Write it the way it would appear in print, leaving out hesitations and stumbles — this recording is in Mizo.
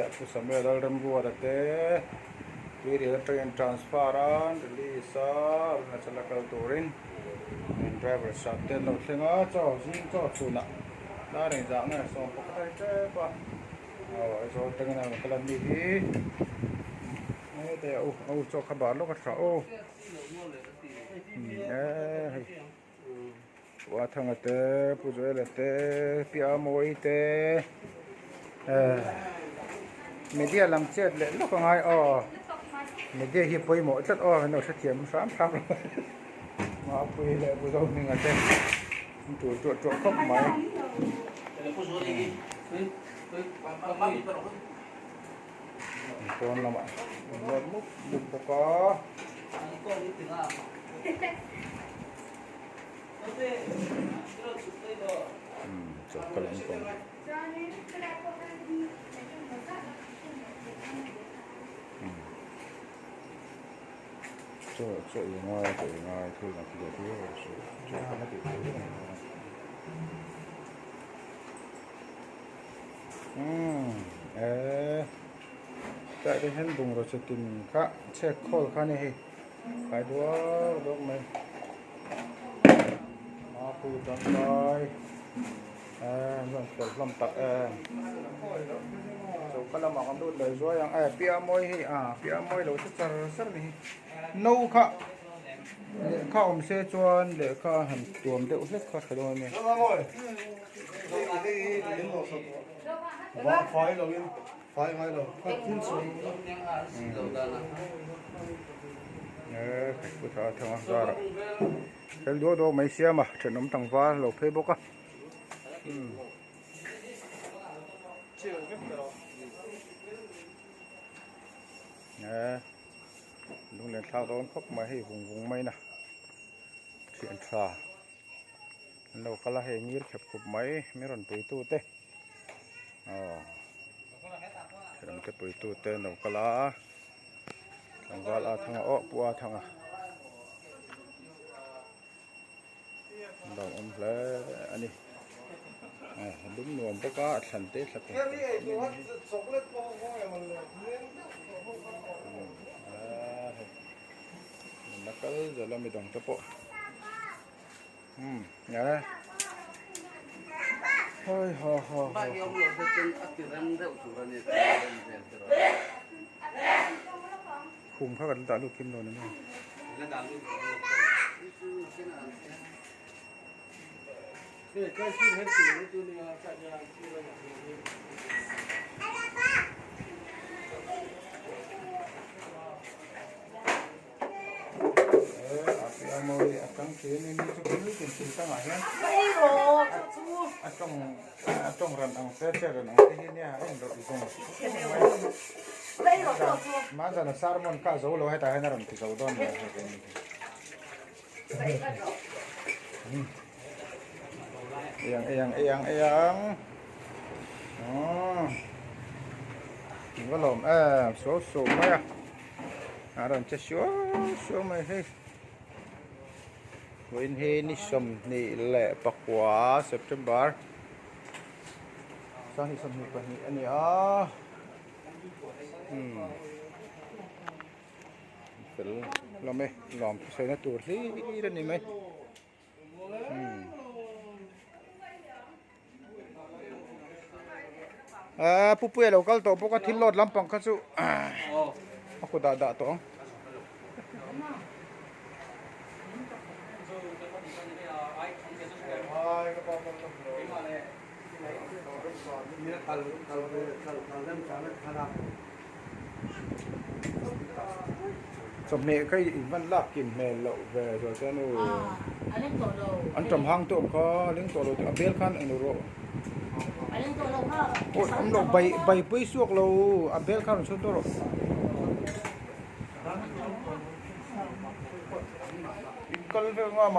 Tia Pu Samuel Lalremruata te tuirial atangin transfer a an release a Arunachal a kal turin an driver sat te an lo thleng a chaw zing chaw chhunah dar engzah nge 11 a ni tep a aw Aizawl atangin a rawn kal a ni hi hete a u a u chaw kha bar lawk a tha aw e hei. Pu Athanga te, Pu Joela te, Pi Amawii te eh media lam chet leh lawk a ngai aw media hi pawimawh tlat aw an lo hrethiam hram hram lo Mapui leh Pu Zohminga te an tul tuah tuah khawp mai. Pawn lamah an ruat mup mup bawk a. Choka lampang chaw chaw ei ngai chaw ei ngai thil dang thil chaw kha la tih theih vek a ni umm eee tlai te hian bungraw chi tin kha chhek khawl kha a ni hei. Kai duak duak mai mapui tangkai eh an rawn fel hlawm tak em choka lamah kan lut leh zuai ang eh pia mawi hi ah pia mawi lo che char char a ni hi no kha lehkha awm se chuan lehkha han tuam deuh hlek kha tha dawn a nia. Fel duak duak mai siam a thenawm tlangval a lo phei bawk a lunglen thlak dawn khawp mai hei vung vung mai na thian tha an lo kal a hei ngir khep khup mai mi rawn pui tu te. Aw ram te puitu te an lo kal a tlangval a thang a aw pu a thang a an lo awm hle a ni aw a lum nuam bawk a a thlan te thla la kal zel a midang te pawh. Khum kha kan dah lut kim lo ni maw? A tawng ran ang te che ran ang te hi nia a inrawlh zawng mahzana sermon kha a zo lo hetah hian a rawn ti zo dawn lo ei ang ei ang ei ang ei ang va lawm em suau suau mai a. A rawn che suau suau mai hei vawiin hi ni 29 September 2022 a ni a umm fel hlawm e lawm thusawi na tur hlir a ni mai umm. Aa Pupuia lo kal tawh bawk a thil load lampang kha chu a kut ah dah tawh ang. Chawhmeh kha i hman lak kim hmel loh ve zual chuan u. An ṭam hang tawh kha a leng tawh lo a bel khan eng lo rawh. Aw awm lo bai bai pawi suak lo a bel khan rawn chhun tawh rawh. Kal vel nga.